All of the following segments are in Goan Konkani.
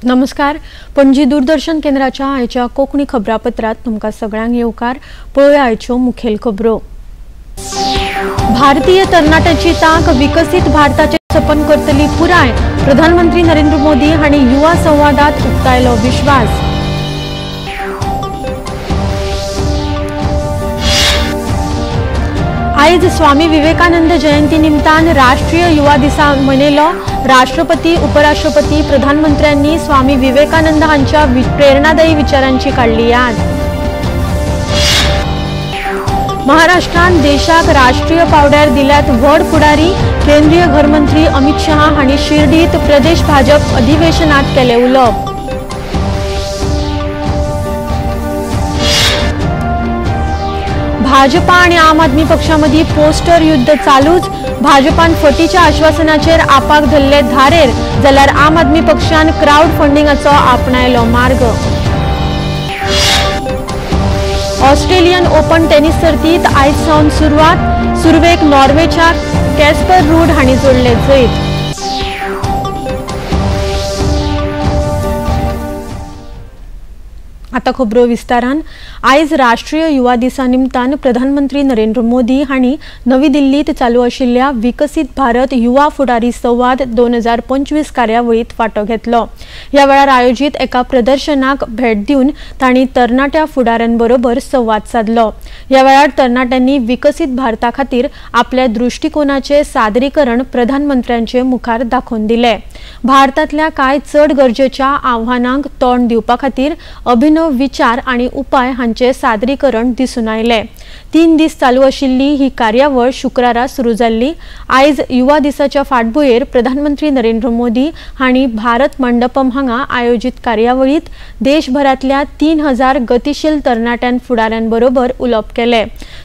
नमस्कार, पणजी दूरदर्शन केंद्राच्या आयच्या कोंकणी खबरापत्रात तुमकां सगळ्यांक येवकार. पळोवया आयच्यो मुखेल खबरो. भारतीय तरणाट्यांची तांक विकसीत भारताचें सपन करतली पुराय, प्रधानमंत्री नरेंद्र मोदी हांणी युवा संवादात उक्तायलो विश्वास. आयज स्वामी विवेकानंद जयंती निमतान राष्ट्रीय युवा दिसा मनयलो. राष्ट्रपती, उपराष्ट्रपती, प्रधानमंत्र्यांनी स्वामी विवेकानंद हांच्या प्रेरणादायी विचारांची काडली याद. महाराष्ट्रान देशाक राष्ट्रीय पावड्यार दिल्यात व्हड फुडारी, केंद्रीय घरमंत्री अमित शहा हांणी शिर्डीत प्रदेश भाजप अधिवेशनात केले उलोवप. भाजपा आणि आम आदमी पक्षामदी पोस्टर युद्ध चालूच. भाजपान फटीच्या आश्वासनाचेर आपाक धरले धारेर, जाल्यार आम आदमी पक्षान क्राउड फंडिंगाचो आपणायलो मार्ग. ऑस्ट्रेलियन ओपन टेनिस सर्तीत आयज सावन सुरवात. सुरवेक नॉर्वेच्या कॅस्पर रूड हांणी जोडले जैत. आता खबरो विस्तारान. आयज राष्ट्रीय युवा दिसा निमतान प्रधानमंत्री नरेंद्र मोदी हांणी नवी दिल्लीत चालू आशिल्ल्या विकसीत भारत युवा फुडारी संवाद 2025 कार्यावळीत वांटो घेतलो. ह्या वेळार आयोजीत एका प्रदर्शनाक भेट दिवन तांणी तरणाट्या फुडाऱ्यांबरोबर संवाद सादलो. ह्या वेळार तरणाट्यांनी विकसीत भारता खातीर आपल्या दृश्टिकोनाचे सादरीकरण प्रधानमंत्र्यांचे मुखार दाखोवन दिले. भारतांतल्या कांय चड गरजेच्या आव्हानांक तोंड दिवपा खातीर अभिनव विचार आणि उपाय हांचे सादरीकरण दिसून आयले. 3 दीस चालू आशिल्ली ही कार्यावळ शुक्रारा सुरू जाल्ली. आयज युवा दिसाच्या फाटभुंयेर प्रधानमंत्री नरेंद्र मोदी हांणी भारत मंडपम हांगा आयोजीत कार्यावळीत देशभरांतल्या 3000 गतिशील तरणाट्यां फुडाऱ्यांबरोबर उलोवप केले.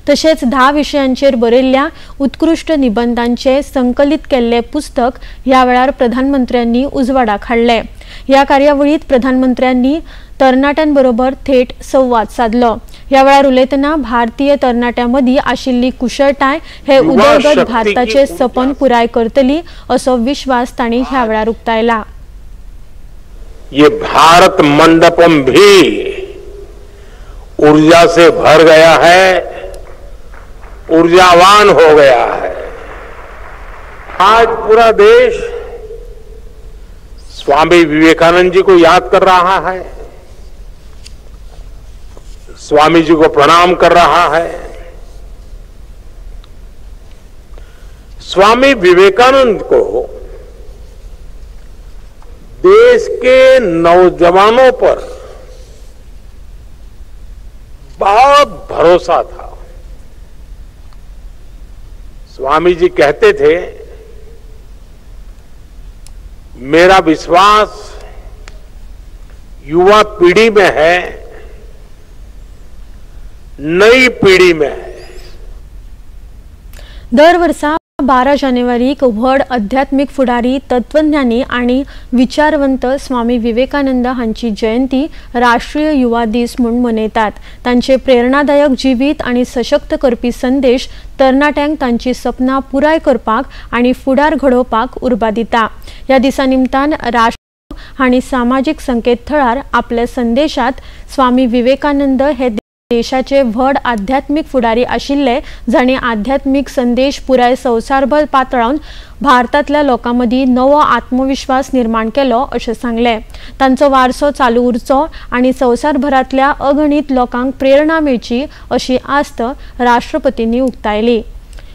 तशेंच 10 विशयांचेर बरयल्ल्या उत्कृश्ट निबंधांचे संकलित केल्ले पुस्तक ह्या वेळार प्रधानमंत्र्यांनी उजवाडाक हाडले. ह्या कार्यावळीत प्रधानमंत्र्यांनी तरणाट्यांबरोबर थेट संवाद सादलो. ह्या वेळार उलयतना भारतीय तरणाट्यां मदीं आशिल्ली कुशळटाय हे उदरगत भारताचे सपन पुराय करतली असो विश्वास तांणी ह्या वेळार उक्तायला. ये भारत मंडपम भी ऊर्जा से भर गया है, ऊर्जावान हो गया है. आज पूरा देश स्वामी विवेकानंद जी को याद कर रहा है, स्वामी जी को प्रणाम कर रहा है. स्वामी विवेकानंद को देश के नौजवानों पर बहुत भरोसा था. स्वामी जी कहते थे, मेरा विश्वास युवा पीढ़ी में है, नई पीढ़ी में है. दर वर्सा 12 जानेवारीक व्हड आध्यात्मिक फुडारी, तत्वज्ञानी आणि विचारवंत स्वामी विवेकानंद हांची जयंती राष्ट्रीय युवा दीस म्हूण मनयतात. तांचे प्रेरणादायक जिवीत आणि सशक्त करपी संदेश तरणाट्यांक तांची सपनां पुराय करपाक आणि फुडार घडोवपाक उर्बा दिता. ह्या दिसा निमतान राष्ट्र हांणी सामाजीक संकेतथळार आपल्या संदेशात स्वामी विवेकानंद हे देशाचे व्हड आध्यात्मिक फुडारी आशिल्ले, जांणी आध्यात्मिक संदेश पुराय संवसारभर पातळावन भारतांतल्या लोकां मदीं नवो आत्मविश्वास निर्माण केलो अशें सांगलें. तांचो वारसो चालू उरचो आनी संवसारभरांतल्या अगणीत लोकांक प्रेरणा मेळची अशी आस्त राष्ट्रपतींनी उक्तायली.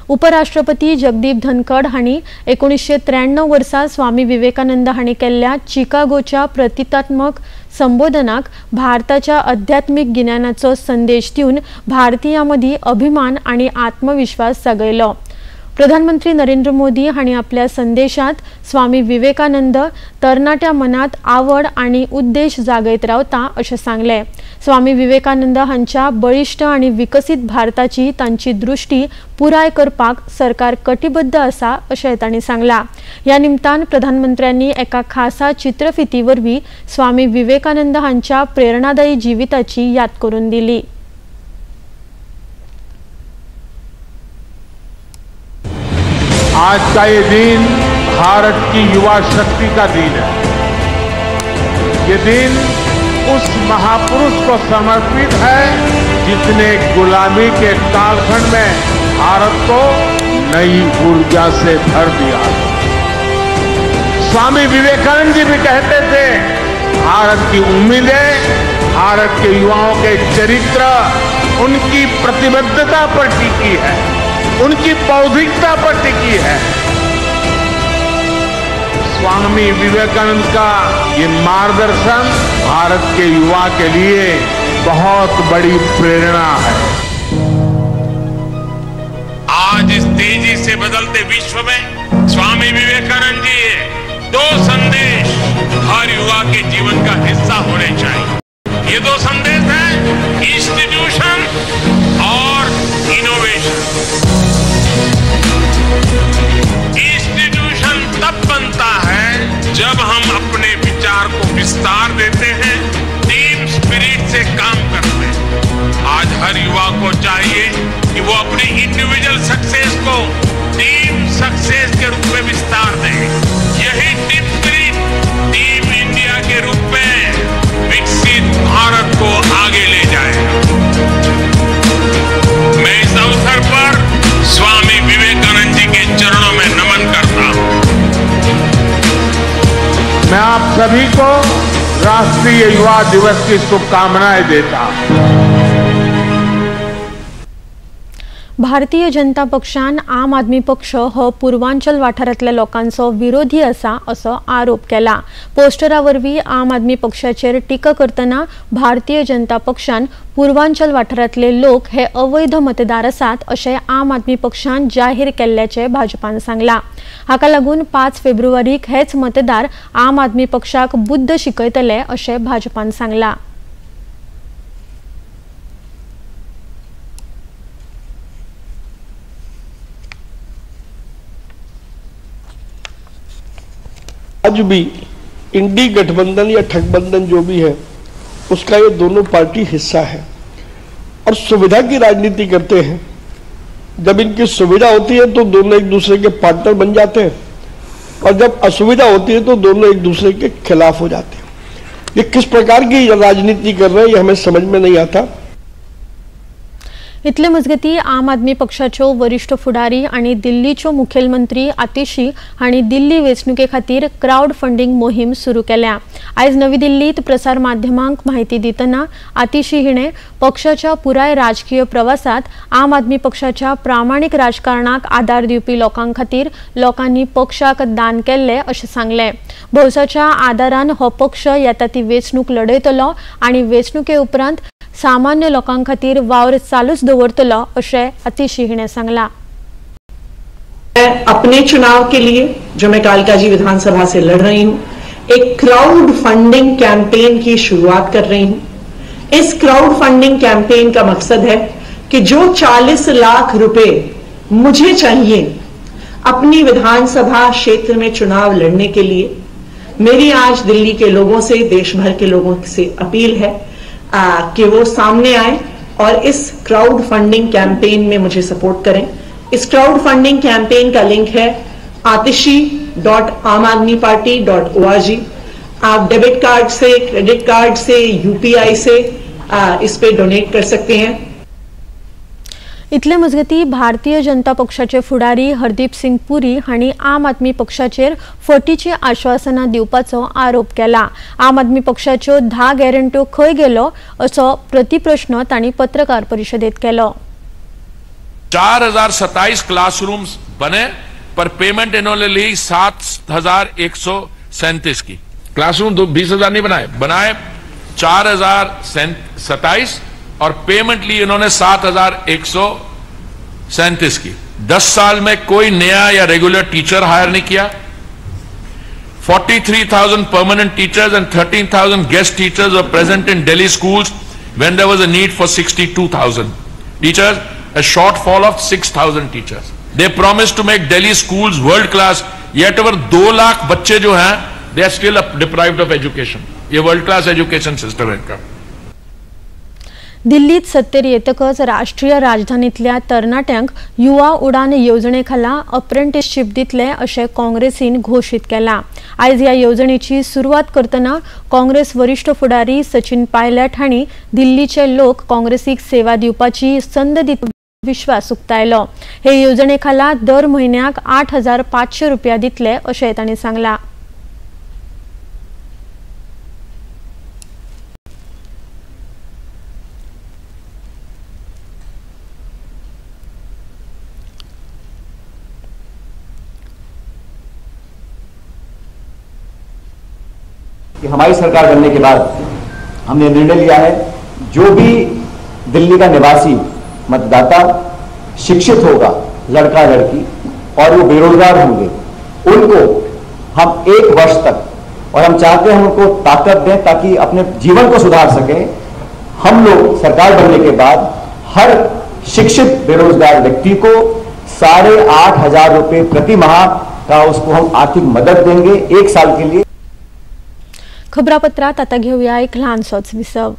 उपराष्ट्रपती जगदीप धनखड हांणी 1993 वर्सा स्वामी विवेकानंद हांणी केल्ल्या चिकागोच्या प्रतिकात्मक संबोधनाक भारताच्या आध्यात्मिक गिन्यानाचो संदेश दिवन भारतीयां मदीं अभिमान आनी आत्मविश्वास जागयलो. प्रधानमंत्री नरेंद्र मोदी हांणी आपल्या संदेशात स्वामी विवेकानंद तरणाट्या मनात आवड आनी उद्देश जागयत रावता अशें सांगलें. स्वामी विवेकानंद हांच्या बळिश्ट आनी विकसीत भारताची तांची दृष्टी पुराय करपाक सरकार कटिबद्ध आसा अशें तांणी सांगलां. ह्या निमतान प्रधानमंत्र्यांनी एका खासा चित्रफिती वरवीं स्वामी विवेकानंद हांच्या प्रेरणादायी जिविताची याद करून दिली. आज का ये दिन भारत की युवा शक्ति का दिन है. ये दिन उस महापुरुष को समर्पित है जिसने गुलामी के कालखंड में भारत को नई ऊर्जा से भर दिया। स्वामी विवेकानंद जी भी कहते थे, भारत की उम्मीदें भारत के युवाओं के चरित्र, उनकी प्रतिबद्धता पर टिकी है, उनकी बौद्धिकता पर टिकी है। स्वामी विवेकानंद का ये मार्गदर्शन भारत के युवा के लिए बहुत बड़ी प्रेरणा है। आज इस तेजी से बदलते विश्व में स्वामी विवेकानंद जी दो संदेश हर युवा के जीवन का हिस्सा होने चाहिए। ये दो संदेश हैं, इंस्टीट्यूशन और इनोवेशन। इंस्टीट्यूशन तब बनता है जब हम अपने विचार को विस्तार देते हैं, टीम स्पिरिट से काम करते हैं। आज हर युवा को चाहिए कि वो अपनी इंडिविजुअल सक्सेस को टीम सक्सेस के रूप में विस्तार दे। यही team spirit team India K रूप में विकसित भारत को आगे ले जाएगा। मैं इस अवसर पर स्वामी विवेकानंद जी के चरणों में नमन करता हूं। मैं आप सभी को राष्ट्रीय युवा दिवस की शुभकामनाएं देता हूं। भारतीय जनता पक्षान आम आदमी पक्ष हो पूर्वांचल वाठारांतल्या लोकांचो विरोधी आसा असो आरोप केला। पोस्टरा वरवीं आम आदमी पक्षाचेर टिका करतना भारतीय जनता पक्षान पूर्वांचल वाठारांतले लोक हे अवैध मतदार आसात अशें आम आदमी पक्षान जाहीर केल्ल्याचें भाजपान सांगलां। हाका लागून 5 फेब्रुवारीक हेच मतदार आम आदमी पक्षाक बुद्द शिकयतले अशें भाजपान सांगलां। आज भी इंडी गठबंधन या ठगबंधन जो भी है उसका ये दोनों पार्टी हिस्सा है और सुविधा की राजनीति करते हैं। जब इनकी सुविधा होती है तो दोनों एक दूसरे के पार्टनर बन जाते हैं और जब असुविधा होती है तो दोनों एक दूसरे के खिलाफ हो जाते हैं। ये किस प्रकार की राजनीति कर रहे हैं ये हमें समझ में नहीं आता। इतले मजगती आम आदमी पक्षाच्यो वरिष्ठ फुडारी आनी दिल्लीच्यो मुखेलमंत्री आतिशी हांणी दिल्ली वेंचणुके खातीर क्रावड फंडींग मोहीम सुरू केल्या। आयज नवी दिल्लीत प्रसार माध्यमांक म्हायती दितना आतिशी हिणे पक्षाच्या पुराय राजकीय प्रवासात आम आदमी पक्षाच्या प्रामाणीक राजकारणाक आदार दिवपी लोकां खातीर लोकांनी पक्षाक दान केल्लें अशें सांगलें। भौसाच्या आदारान हो पक्ष येता ती वेंचणूक लढयतलो आनी वेंचणुके उपरांत सामान्य लोकां खातीर वावर चालूच दवरतलो अशें आतिशी हिणे सांगलां। मैं अपने चुनाव के लिए जो मैं कालकाजी विधानसभा से लड़ रही हूं, एक क्राउड फंडिंग कैंपेन की शुरुआत कर रही हूं। इस क्राउड फंडिंग कैंपेन का मकसद है कि जो 40 लाख रुपए मुझे चाहिए अपनी विधानसभा क्षेत्र में चुनाव लड़ने के लिए, मेरी आज दिल्ली के लोगों से, देश भर के लोगों से अपील है कि वो सामने आए और इस क्राउड फंडिंग कैंपेन में मुझे सपोर्ट करें। इस क्राउड फंडिंग कैंपेन का लिंक है atishi.aamadmiparty.org। आप डेबिट कार्ड से, क्रेडिट कार्ड से, यूपीआई से इस पे डोनेट कर सकते हैं। इतले मजगती भारतीय जनता पक्षाचे फुडारी हरदीप सिंग पुरी हांणी आम आदमी पक्षाचेर फटीची आश्वासनां दिवपाचो आरोप केला। आम आदमी पक्षाच्यो 10 गॅरंट्यो खंय गेलो असो प्रतिप्रश्न तांणी पत्रकार परिशदेत केलो। 4027 क्लासरूम्स बने पर पेमेंट इन्होंने ली 7137 की। क्लासरूम 20,000 नहीं बनाए, बनाए 4027 और पेमेंट ली इन्होंने 7137 की। 10 साल में कोई नया या रेगुलर टीचर हायर नहीं किया। 43,000 permanent teachers and 13,000 guest teachers were present in Delhi schools when there was a need for 62,000 teachers, a shortfall of 6,000 teachers. They promised to make Delhi schools world class, yet over 2 lakh बच्चे जो हैं they are still deprived of education. ये वर्ल्ड क्लास एजुकेशन सिस्टम है इनका। दिल्लीत सत्तेर येतकच राष्ट्रीय राजधानीतल्या तरणाट्यांक युवा उडान येवजणे खाला अप्रेंटिसशीप दितले अशें काँग्रेसीन घोशीत केलां. आयज ह्या येवजणेची सुरवात करतना काँग्रेस वरिश्ठ फुडारी सचिन पायलट हांणी दिल्लीचे लोक काँग्रेसीक सेवा दिवपाची संद दित विश्वास उक्तायलो. हे येवजणे खाला दर म्हयन्याक 8,500 रुपया दितले अशें तांणी सांगलां. कि हमारी सरकार बनने के बाद हमने निर्णय लिया है, जो भी दिल्ली का निवासी मतदाता शिक्षित होगा, लड़का लड़की, और वो बेरोजगार होंगे, उनको हम 1 वर्ष तक, और हम चाहते हैं उनको ताकत दें ताकि अपने जीवन को सुधार सकें। हम लोग सरकार बनने के बाद हर शिक्षित बेरोजगार व्यक्ति को 8,500 रुपये प्रति माह का उसको हम आर्थिक मदद देंगे 1 साल के लिए। खबरापत्रात आता घेऊया एक ल्हानसोच विसव.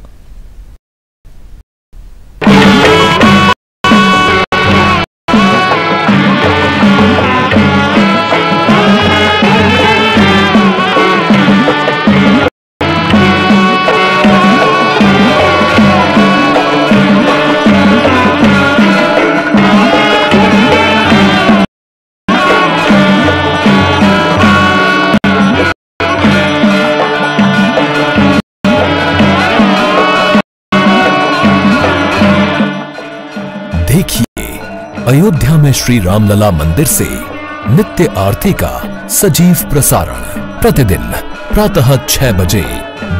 देखिए अयोध्या में श्री रामलला मंदिर से नित्य आरती का सजीव प्रसारण प्रतिदिन प्रातः 6 बजे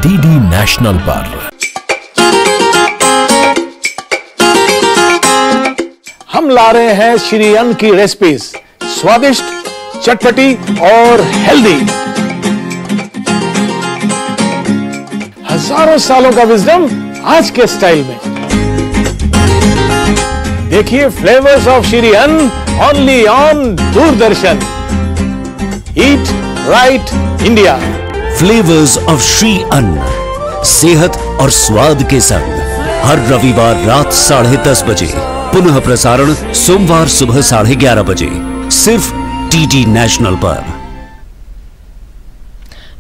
डीडी नेशनल पर। हम ला रहे हैं श्री अन्न की रेसिपीज, स्वादिष्ट, चटपटी और हेल्दी। हजारों सालों का विजडम आज के स्टाइल में। देखिए flavours of Shri Anna only on Doordarshan. Eat right India. Flavours of Shri Anna, सेहत और स्वाद के संग, हर रविवार रात 10:30 बजे, पुनः प्रसारण सोमवार सुबह 11:30 बजे, सिर्फ डीडी नेशनल पर।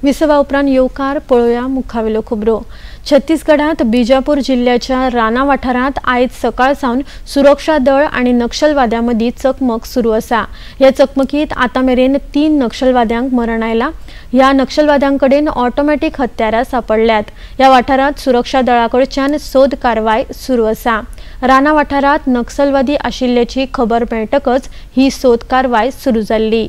विसवा उपरांत येवकार पळोवया मुखावेल्यो खबरो. छत्तीसगडांत बिजापूर जिल्ल्याच्या राना वाठारांत आयज सकाळ सावन सुरक्षा दळ आनी नक्षलवाद्यां मदीं चकमक सुरू आसा. ह्या चकमकीत आतां मेरेन 3 नक्षलवाद्यांक मरण आयलां. ह्या नक्षलवाद्यां कडेन ऑटोमॅटीक हत्यारां सांपडल्यात. ह्या वाठारांत सुरक्षा दळा कडच्यान सोद कारवाय सुरू आसा. राना वाठारांत नक्षलवादी आशिल्ल्याची खबर मेळटकच ही सोद कारवाय सुरू जाल्ली.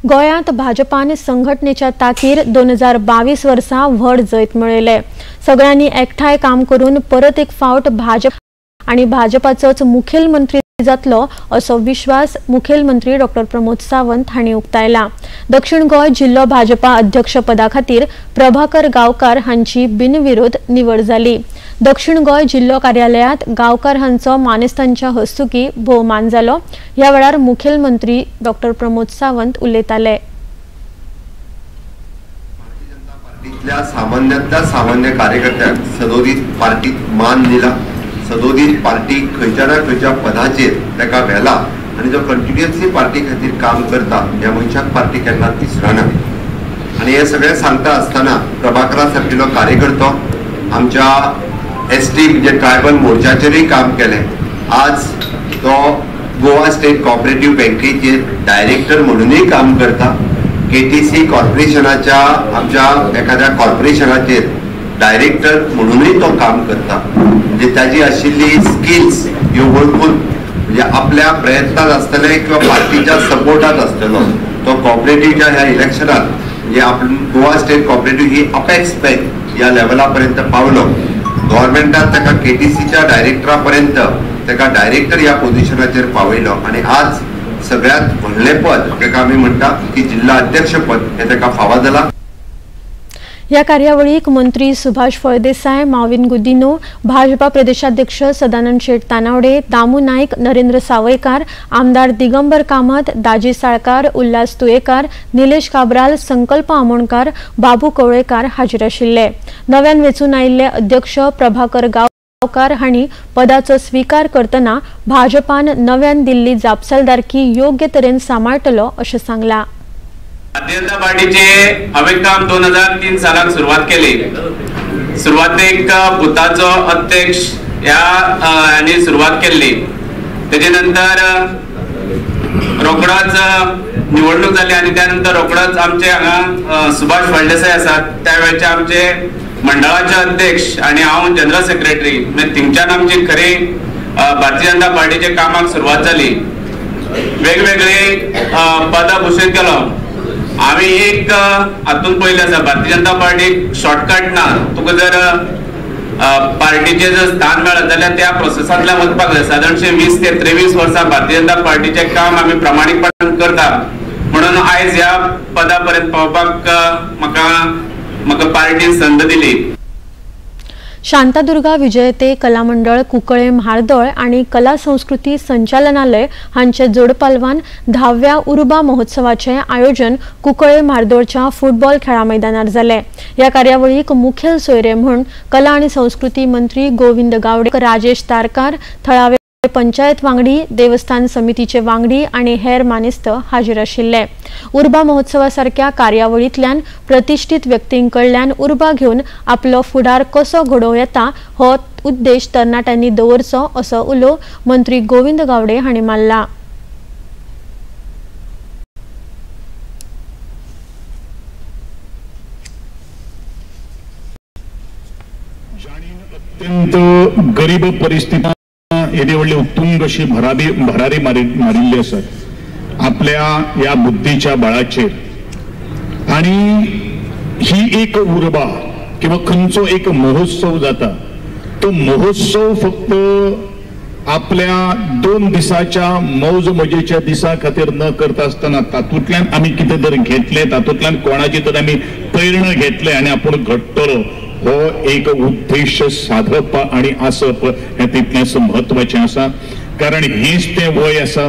गोंयांत भाजपान संघटनेच्या ताकीर 2022 वर्सा व्हड जैत मेळयलें. सगळ्यांनी एकठांय काम करून परत एक फावट भाजप आनी भाजपाचोच मुखेलमंत्री जातलो असो विश्वास मुखेलमंत्री डॉ प्रमोद सावंत हांणी उक्तायला. दक्षिण गोंय जिल्लो भाजपा अध्यक्षपदा खातीर प्रभाकर गांवकार हांची बिनविरोध निवड जाली. दक्षिण गोंय जिल्लो कार्यालयांत गांवकार हांचो मानेस्तांच्या हस्तुकी भोवमान जालो. ह्या वेळार मुखेलमंत्री डॉ प्रमोद सावंत उलयताले. सामान्यातल्या सामान्य कार्यकर्त्यांक सदोदीत पार्टीत मान दिला, सदोदीत पार्टी खंयच्या ना खंयच्या पदाचेर ताका व्हेला आनी जो कंटिन्युअसली पार्टी खातीर काम करता ह्या मनशाक पार्टी केन्नाच विसरना. आनी हें सगळें सांगता आसतना प्रभाकरा सारकिल्लो कार्यकर्तो आमच्या एस टी म्हणजे ट्रायबल मोर्चाचेरूय काम केलें. आज तो गोवा स्टेट कॉपरेटिव्ह बँकेचेर डायरेक्टर म्हणूनय काम करता. केटीसी कॉर्पोरेशनाच्या आमच्या एखाद्या कॉर्पोरेशनाचेर डायरेक्टर म्हणूनय तो काम करता. म्हणजे ताजी आशिल्ली स्किल्स ह्यो वळखून म्हणजे आपल्या प्रयत्नात आसतले किंवा पार्टीच्या सपोर्टात आसतलो तो कॉपरेटिव्हच्या ह्या इलेक्शनात म्हणजे आपण गोवा स्टेट कॉपरेटिव्ह ही अपेक्स बँक ह्या लेवला पर्यंत पावलो. गव्हर्मेंटान ताका केटीसीच्या डायरेक्टरा पर्यंत ताका डायरेक्टर ह्या पोझिशनाचेर पावयलो आनी आज सगळ्यात व्हडलें पद ताका आमी म्हणटा की जिल्हा अध्यक्षपद हें ताका फावो जालां. ह्या कार्यावळीक मंत्री सुभाष फळदेसाय, माविन गुदिनो, भाजपा प्रदेशाध्यक्ष सदानंद शेट तानावडे, दामू नायक, नरेंद्र सावयकार, आमदार दिगंबर कामत, दाजी साळकार, उल्हास तुयेकार, निलेश काब्राल, संकल्प आमोणकार, बाबू कवळेकार हाजीर आशिल्ले. नव्यान वेंचून आयिल्ले अध्यक्ष प्रभाकर गांवकार हांणी पदाचो स्वीकार करतना भाजपान नव्यान दिल्ली जापसालदारकी योग्य तरेन सांबाळटलो अशें सांगलां. भारतीय जनता पार्टीचे हांवें काम 2003 सालाक सुरवात केली. सुरवातेक बुथाचो अध्यक्ष ह्या हांणी सुरवात केल्ली. तेजे नंतर रोखडोच निवडणूक जाली आनी त्या नंतर रोखडोच आमचे हांगा सुभाष फळदेसाय आसात, त्या वेळचे आमचे मंडळाचे अध्यक्ष आनी हांव जनरल सेक्रेटरी. म्हणजे थिंगच्यान आमची खरी भारतीय जनता पार्टीच्या कामाक सुरवात जाली. वेगवेगळे पदां भूषित केलो आमी. एक हातून पयलें आसा, भारतीय जनता पार्टीक शॉर्टकट ना. तुका जर पार्टीचें जर स्थान मेळत जाल्यार त्या प्रोसेसांतल्यान वचपाक जाय. सादारणशे 20 ते 23 वर्सां भारतीय जनता पार्टीचें काम आमी प्रामाणीकपणान करता, म्हणून आयज ह्या पदा पर्यंत पावपाक म्हाका पार्टीन संद दिली. शांतादुर्गा विजयते कला मंडळ कुंकळे म्हार्दोळ आनी कला संस्कृती संचालनालय हांचे जोडपालवान 10व्या उर्बा महोत्सवाचें आयोजन कुंकळे म्हार्दोळच्या फुटबॉल खेळा मैदानार जालें. ह्या कार्यावळीक मुखेल सोयरे म्हूण कला आनी संस्कृती मंत्री गोविंद गावडे, राजेश तारकार, थळावे पंचायत वांगडी, देवस्थान समितीचे वांगडी आनी हेर मानेस्त हाजीर आशिल्ले. उर्बा महोत्सवा सारक्या कार्यावळींतल्यान प्रतिष्ठित व्यक्तींकडल्यान उर्बा घेवन आपलो फुडार कसो घडोवं येता हो उद्देश तरणाट्यांनी दवरचो असो उलो मंत्री गोविंद गावडे हांणी मारला. अत्यंत गरीब परिस्थिती येदी व्हडली उत्तुंग अशी भरारी मारिल्ली आसत आपल्या ह्या बुद्धीच्या बळाचेर. आनी ही एक उर्बा किंवा खंयचो एक महोत्सव जाता तो महोत्सव फक्त आपल्या 2 दिसाच्या मौज मजेच्या दिसा खातीर न करता आसतना तातूंतल्यान आमी कितें तर घेतलें, तातूंतल्यान कोणाची तर आमी प्रेरणा घेतले आनी आपूण घडटलो हो एक उद्देश साधप आनी आसप हें तितलेंच म्हत्वाचें आसा. कारण हेंच तें वय आसा,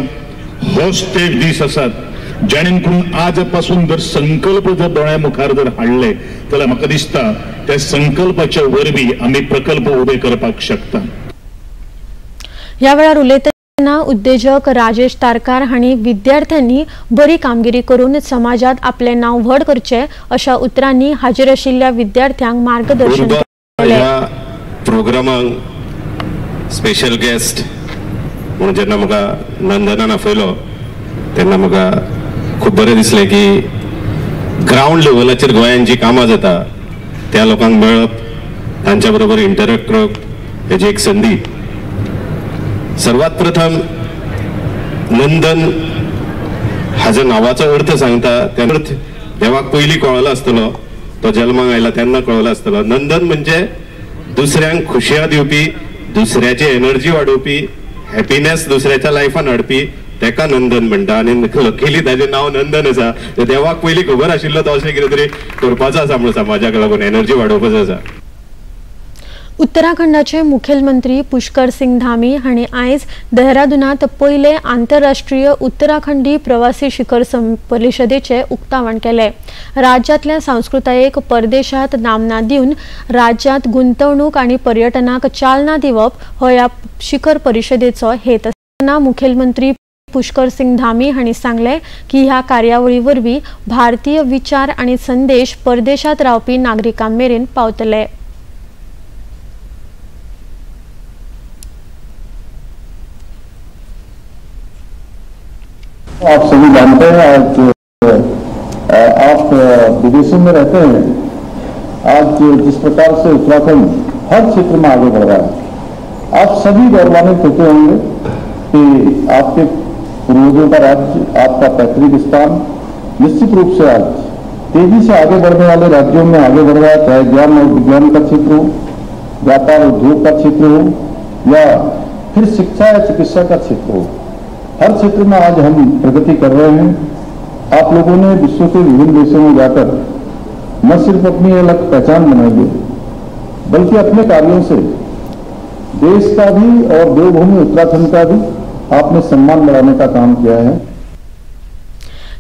होच ते दीस आसात जेणे करून आज पासून जर संकल्प जर दोळ्या मुखार जर हाडले जाल्यार म्हाका दिसता त्या संकल्पाच्या वरवीं आमी प्रकल्प उबे करपाक शकता. ह्या वेळार उलयतना उद्देजक राजेश तारकार हांणी विद्यार्थ्यांनी बरी कामगिरी करून समाजात आपलें नांव व्हड करचें अशा उतरांनी हाजीर आशिल्ल्या विद्यार्थ्यांक मार्गदर्शन केलें. ह्या प्रोग्रामाक स्पेशल गेस्ट म्हणून जेन्ना म्हाका नंदनान आपयलो तेन्ना म्हाका खूब बरें दिसलें की ग्रावंड लेवलाचेर गोंयांत जी कामां जाता त्या लोकांक मेळप, तांच्या बरोबर इंटरॅक्ट करप हेजी एक संदी. सर्वात प्रथम नंदन हाज्या नांवाचो अर्थ सांगता त्या अर्थ देवाक पयलीं कळलो आसतलो, तो जल्माक आयला तेन्ना कळलो आसतलो. नंदन म्हणजे दुसऱ्यांक खुशया दिवपी, दुसऱ्याची एनर्जी वाडोवपी, हॅपीनेस दुसऱ्याच्या लायफान हाडपी, तेका नंदन म्हणटा. आनी लकीली ताजें नांव नंदन आसा. देवाक पयलीं खबर आशिल्लो तो अशें कितें तरी करपाचो आसा म्हणून समाजाक लागून एनर्जी वाडोवपाचो आसा. उत्तराखंडाचे मुखेलमंत्री पुष्कर सिंग धामी हांणी आयज देहरादूनात पयले आंतरराष्ट्रीय उत्तराखंडी प्रवासी शिखर परिशदेचे उक्तावण केले. राज्यांतल्या संस्कृतायेक परदेशात नामना दिवन राज्यांत गुंतवणूक आनी पर्यटनाक चालना दिवप हो ह्या शिखर परिशदेचो हेत आसतना मुखेलमंत्री पुष्कर सिंग धामी हांणी सांगलें की ह्या कार्यावळी वरवीं भारतीय विचार आनी संदेश परदेशात रावपी नागरिकां मेरेन पावतले. आप सभी जानते हैं आज आप विदेशों में रहते हैं, आज जिस प्रकार से उत्तराखंड हर क्षेत्र में आगे बढ़ रहा है, आप सभी गौरवान्वित होते होंगे कि आपके पूर्वजों का राज्य, आपका पैतृक स्थान निश्चित रूप से आज तेजी से आगे बढ़ने वाले राज्यों में आगे बढ़ रहा है, चाहे ज्ञान और विज्ञान का क्षेत्र हो, व्यापार उद्योग का क्षेत्र हो, या फिर शिक्षा या चिकित्सा का क्षेत्र हो, हर क्षेत्र में आज हम प्रगति कर रहे हैं। आप लोगों ने विश्व के विभिन्न देशों में जाकर न सिर्फ अपनी अलग पहचान बनाई है, बल्कि अपने कार्यों से देश का भी और देवभूमि उत्तराखंड का भी आपने सम्मान बढ़ाने का काम किया है।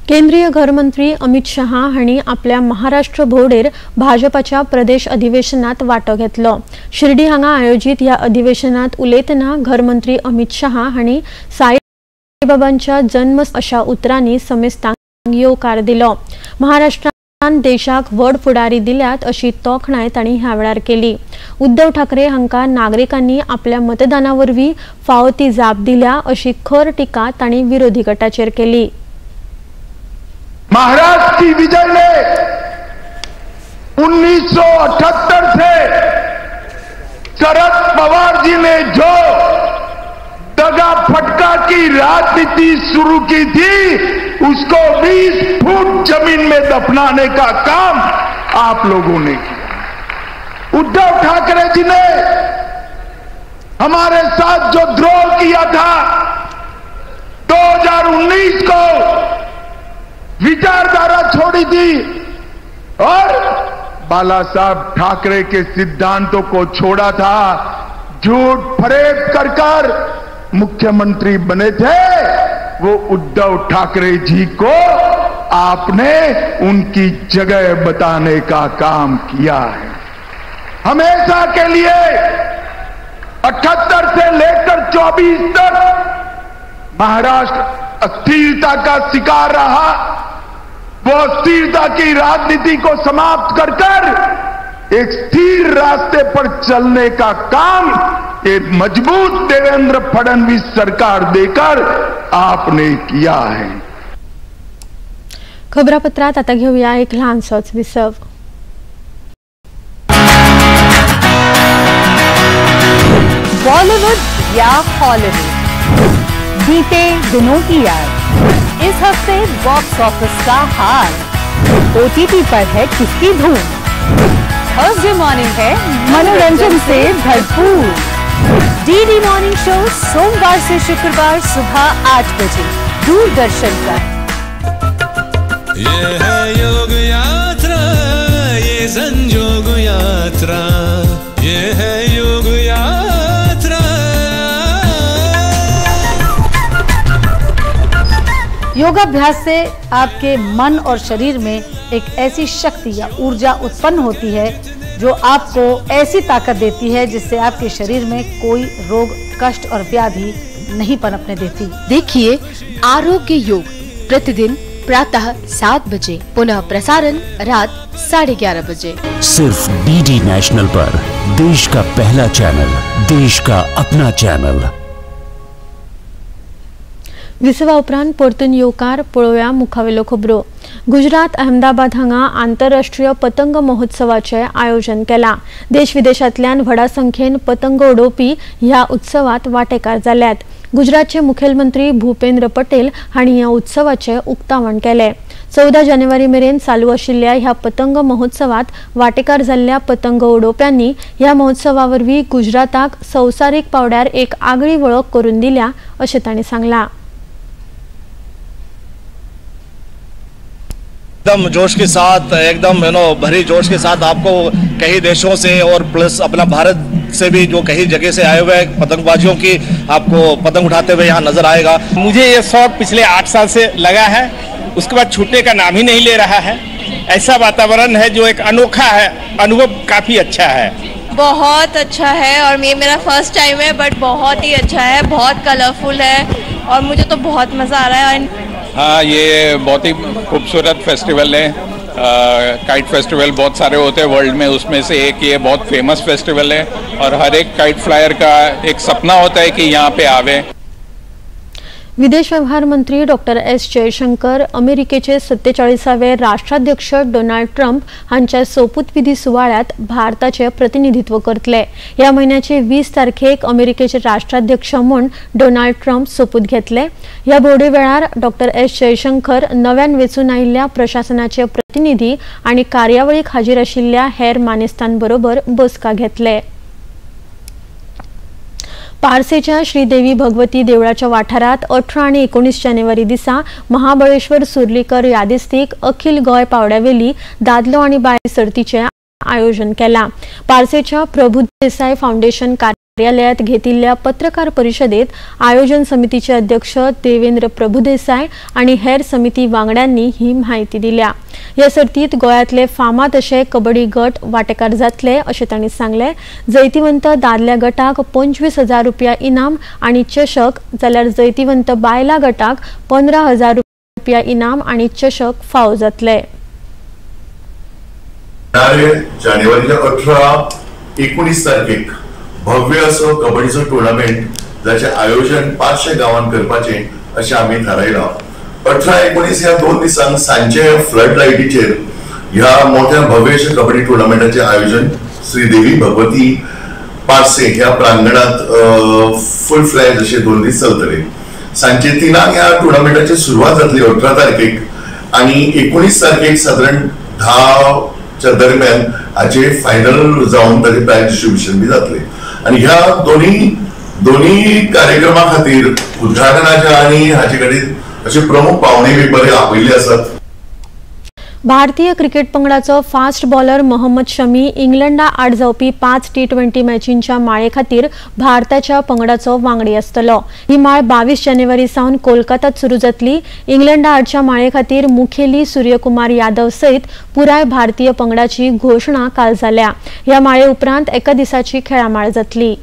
केंद्रीय घरमंत्री अमित शहा हांणी आपल्या महाराष्ट्र भोवडेर भाजपाच्या प्रदेश अधिवेशनात वांटो घेतलो। शिर्डी हांगा आयोजित ह्या अधिवेशनात उलयतना घरमंत्री अमित शहा हांणी साईबाबांच्या जन्म अशा उतरांनी समेस्तांक येवकार दिलो। महाराष्ट्रान देशाक व्हड फुडारी दिल्यात अशी तोखणाय तांणी ह्या वेळार केली। उद्धव ठाकरे हांकां नागरिकांनी आपल्या मतदाना वरवीं फावो ती जाप दिल्या अशी खर टिका तांणी विरोधी गटाचेर केली। महाराष्ट्र की विजय ने 1978 से शरद पवार जी ने जो दगा फटका की राजनीति शुरू की थी, उसको 20 फुट जमीन में दफनाने का काम आप लोगों ने किया। उद्धव ठाकरे जी ने हमारे साथ जो द्रोह किया था, 2019 को विचारधारा छोड़ी थी और बाला साहब ठाकरे के सिद्धांतों को छोड़ा था, झूठ फरेब कर कर मुख्यमंत्री बने थे, वो उद्धव ठाकरे जी को आपने उनकी जगह बताने का काम किया है। हमेशा के लिए 78 से लेकर 24 तक महाराष्ट्र अस्थिरता का शिकार रहा। वो अस्थिरता की राजनीति को समाप्त कर कर एक स्थिर रास्ते पर चलने का काम एक मजबूत देवेंद्र फडणवीस सरकार देकर आपने किया है। खबरापत्रात आता घेऊया एक लहानसोच विसव। बॉलीवुड या हॉलीवुड, बीते दिनों की याद, इस हफ्ते बॉक्स ऑफिस का हाल, ओटीटी पर है किसकी धूम, थर्सडे मॉर्निंग है मनोरंजन से भरपूर, डीडी मॉर्निंग शो सोमवार से शुक्रवार सुबह 8 बजे दूरदर्शन पर। ये है योग यात्रा, ये संजोग यात्रा, ये है योग यात्रा। योगाभ्यास से आपके मन और शरीर में एक ऐसी शक्ति या ऊर्जा उत्पन्न होती है जो आपको ऐसी ताकत देती है जिससे आपके शरीर में कोई रोग, कष्ट और व्याधि नहीं पनपने देती। देखिए आरोग्य योग प्रतिदिन प्रातः 7 बजे, पुनः प्रसारण रात 11:30 बजे, सिर्फ डीडी नेशनल पर, देश का पहला चैनल, देश का अपना चैनल। विसवा उपरांत परतून येवकार पळोवया मुखावेल्यो खबरो। गुजरात अहमदाबाद हांगा आंतरराष्ट्रीय पतंग महोत्सवाचे आयोजन केला। देश विदेशांतल्यान व्हडा संख्येन पतंग उडोवपी ह्या उत्सवात वांटेकार जाल्यात। गुजरातचे मुखेलमंत्री भूपेंद्र पटेल हांणी ह्या उत्सवाचे उक्तावण केले। 14 जानेवारी मेरेन चालू आशिल्ल्या ह्या पतंग महोत्सवात वांटेकार जाल्ल्या पतंग उडोवप्यांनी ह्या महोत्सवा वरवीं गुजराताक संवसारीक पावड्यार एक आगळी वळख करून दिल्या अशें तांणी सांगलां। एकदम जोश के साथ, एकदम भरी जोश के साथ आपको कई देशों से और प्लस अपना भारत से भी जो कई जगह से आए हुए पतंगबाजियों की आपको पतंग उठाते हुए यहाँ नजर आएगा। मुझे ये शौक पिछले 8 साल से लगा है, उसके बाद छूटने का नाम ही नहीं ले रहा है। ऐसा वातावरण है जो एक अनोखा है, अनुभव काफ़ी अच्छा है, बहुत अच्छा है। और ये मेरा फर्स्ट टाइम है बट बहुत ही अच्छा है, बहुत कलरफुल है और मुझे तो बहुत मज़ा आ रहा है। हाँ, ये बहुत ही खूबसूरत फेस्टिवल है। काइट फेस्टिवल बहुत सारे होते हैं वर्ल्ड में, उसमें से एक ये बहुत फेमस फेस्टिवल है और हर एक काइट फ्लायर का एक सपना होता है कि यहाँ पे आवे। विदेश व्यवहार मंत्री डॉक्टर एस जयशंकर अमेरिकेचे 47वे राष्ट्राध्यक्ष डोनाल्ड ट्रम्प हांच्या सोपूतविधी सुवाळ्यात भारताचे प्रतिनिधित्व करतले। ह्या म्हयन्याचे 20 तारखेक अमेरिकेचे राष्ट्राध्यक्ष म्हूण डोनाल्ड ट्रम्प सोपूत घेतले। ह्या भोवडे वेळार डॉक्टर एस जयशंकर नव्यान वेंचून आयिल्ल्या प्रशासनाचे प्रतिनिधी आनी कार्यावळीक हाजीर आशिल्ल्या हेर मानेस्तांबरोबर बसका घेतले। पार्सेच्या श्रीदेवी भगवती देवळाच्या वाठारात 18 आनी 19 जानेवारी दिसा महाबळेश्वर सुर्लीकर यादिस्तीक अखिल गोंय पावड्यावेली दादलो आनी बायल सर्तीचें आयोजन केलां। पार्सेच्या प्रभुदेसाय फाउंडेशन कार्यालयात घेतिल्ल्या पत्रकार परिशदेत आयोजन समितीचे अध्यक्ष देवेंद्र प्रभुदेसाय आनी हेर समिती वांगड्यांनी ही म्हायती दिल्या। ह्या सर्तीत गोंयांतले फामाद अशे कबड्डी गट वांटेकार जातले अशें तांणी सांगलें। जैतिवंत दादल्या गटाक 25,000 रुपया इनाम आनी चषक जाल्यार जैतिवंत बायला गटाक 15,000 रुपया इनाम आनी चषक फावो जातले। जानेवारीच्या 18-19 तारखेक भव्य असो कबड्डीचो टुर्नामेंट जाचें आयोजन 500 गांवांत करपाचें अशें आमी थारायलां। 18-19 ह्या 2 दिसांक सांजे फ्लड लायटीचेर ह्या मोठ्या भव्य अशा कबड्डी टुर्नामेंटाचें आयोजन श्रीदेवी भगवती पार्से ह्या प्रांगणांत फुल फ्लॅज अशे 2 दीस चलतले। सांजे 3 ह्या टुर्नामेंटाची सुरवात जातली 18 तारखेक आनी 19 तारखेक सादारण 10च्या दरम्यान हाचे फायनल जावन ताचे प्रायज डिस्ट्रिब्युशन बी जातले। आनी ह्या दोन्ही कार्यक्रमा खातीर उद्घाटनाच्या आनी हाचे कडेन असे प्रमुख पावणे बी बरे आपयिल्ले आसात। भारतीय क्रिकेट पंगडाचो फास्ट बॉलर मोहम्मद शमी इंग्लंडा आड जावपी 5 T20 मॅचींच्या माळे खातीर भारताच्या पंगडाचो वांगडी आसतलो। ही माळ 22 जानेवारी सावन कोलकातात सुरू जातली। इंग्लंडा आडच्या माळे खातीर मुखेली सूर्यकुमार यादव सयत पुराय भारतीय पंगडाची घोशणा काल जाल्या। ह्या माळे उपरांत एका दिसाची खेळामाळ जातली।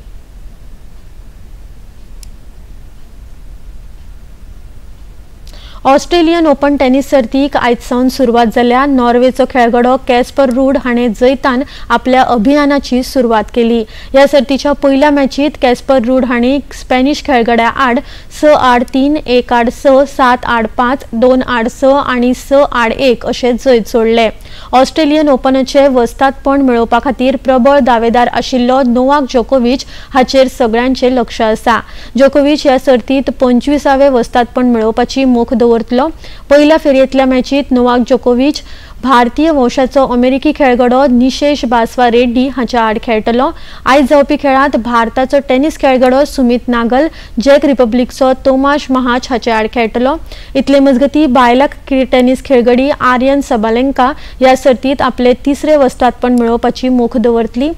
ऑस्ट्रेलियन ओपन टेनिस सर्तीक आयज सावन सुरवात जाल्या। नॉर्वेचो खेळगडो कॅस्पर रूड हाणें जैतान आपल्या अभियानाची सुरवात केली। ह्या सर्तीच्या पयल्या मॅचीत कॅस्पर रूड हांणी स्पॅनिश खेळगड्या आड 6-3, 1-6, 7-5, 2-6 आनी 6-1 अशें जैत जोडलें। ऑस्ट्रेलियन ओपनाचें वस्तादपण मेळोवपा खातीर प्रबळ दावेदार आशिल्लो नोवाक जोकोविच हाचेर सगळ्यांचें लक्ष आसा। जोकोविच ह्या सर्तीत 25वें वस्तादपण मेळोवपाची मोख दवरतलो। पयल्या फेरयेंतल्या मॅचीत नोवाक जोकोविच भारतीय वंशाचो अमेरिकी खेळगडो निशेश बासवा रेड्डी हाच्या आड खेळटलो। आयज जावपी खेळांत भारताचो टेनिस खेळगडो सुमित नागल जॅक रिपब्लिकचो तोमाश महाच हाचे आड खेळटलो। इतले मजगती बायला टेनिस खेळगडी आर्यन सबालेंका ह्या सर्तीत आपले तिसरे वस्तादपण मेळोवपाची मोख दवरतली।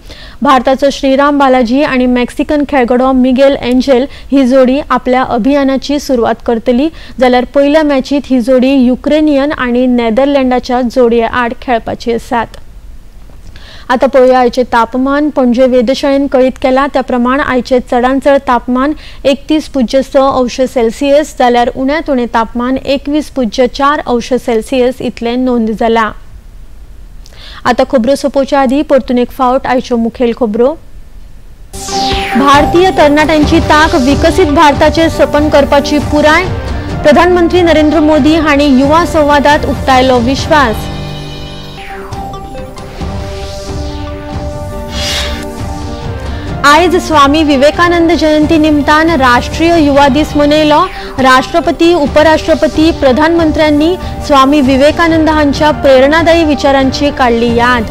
भारताचो श्रीराम बालाजी आनी मेक्सिकन खेळगडो मिगेल एंजेल ही जोडी आपल्या अभियानाची सुरवात करतली, जाल्यार पयल्या मॅचीत ही जोडी युक्रेनियन आनी नेदरलँडाच्या जोडी आड खेळपाची आसात। आता पळोवया आयचे तापमान। पणजे वेधशाळेन कळीत केला त्या प्रमाण आयचे चडांत चड तापमान 31.6 अंश सेल्सियस जाल्यार उण्यांत उणें तापमान 21.4 अंश सेल्सियस इतलें नोंद जाला। आता खबरो सोंपोवच्या आदी परतून एक फावट आयच्यो मुखेल खबरो। भारतीय तरणाट्यांची तांक विकसीत भारताचें सपन करपाची पुराय। प्रधानमंत्री नरेंद्र मोदी हांणी युवा संवादात उक्तायलो विश्वास। आयज स्वामी विवेकानंद जयंती निमतान राष्ट्रीय युवा दीस मनयलो। राष्ट्रपती, उपराष्ट्रपती, प्रधानमंत्र्यांनी स्वामी विवेकानंद हांच्या प्रेरणादायी विचारांची काडली याद।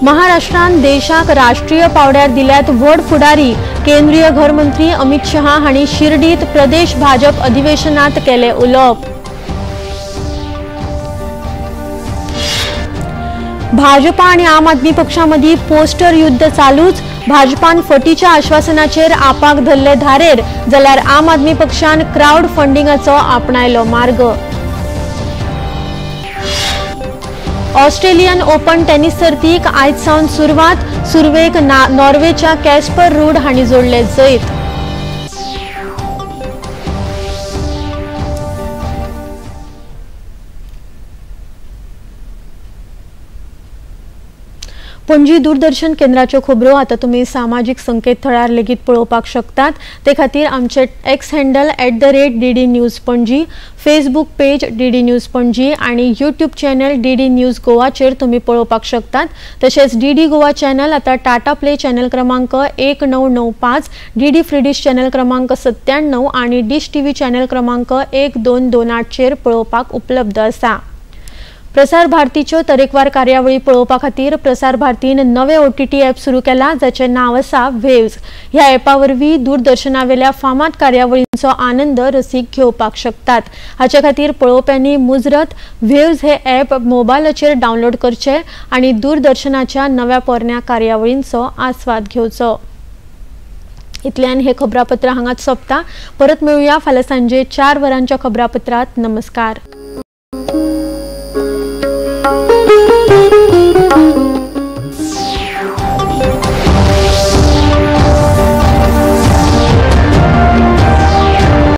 महाराष्ट्रान देशाक राष्ट्रीय पावड्यार दिल्यात व्हड फुडारी। केंद्रीय घरमंत्री अमित शहा हांणी शिर्डीत प्रदेश भाजप अधिवेशनात केले उलोवप। भाजपा आनी आम आदमी पक्षा मदीं पोस्टर युद्ध चालूच। भाजपान फटीच्या आश्वासनाचेर आपाक धरले धारेर, जाल्यार आम आदमी पक्षान क्रावड फंडिंगाचो आपणायलो मार्ग। ऑस्ट्रेलियन ओपन टेनिस सर्तीक आयज सावन सुरवात। सुरवेक नॉर्वेच्या कॅस्पर रूड हांणी जोडले जैत। पणजी दूरदर्शन केंद्राच्यो खबरो आतां तुमी सामाजीक संकेतथळार लेगीत पळोवपाक शकतात। ते खातीर आमचे X handle @DD News Panaji, Facebook page DD News Panaji आनी यूट्यूब चॅनल DD news गोवाचेर तुमी पळोवपाक शकतात। तशेंच DD Goa channel आतां टाटा प्ले चॅनल क्रमांक 1995, DD free डिश चॅनल क्रमांक 97 आनी डिश टीव्ही चॅनल क्रमांक 1228 चेर पळोवपाक उपलब्ध आसा। प्रसार भारतीच्यो तरेकवार कार्यावळी पळोवपा खातीर प्रसार भारतीन नवे ओटीटी ॲप सुरू केला, जाचें नांव आसा वेव्ज। ह्या ॲपा वरवीं दूरदर्शनावेल्या फामाद कार्यावळींचो आनंद रसीक घेवपाक शकतात। हाचे खातीर पळोवप्यांनी मुजरत वेव्ज हे ॲप मोबायलाचेर डावनलोड करचे आनी दूरदर्शनाच्या नव्या पोरण्या कार्यावळींचो आस्वाद घेवचो। इतल्यान हे खबरापत्र हांगाच सोंपता। परत मेळुया फाल्यां सांजे 4 वरांच्या खबरापत्रात। नमस्कार।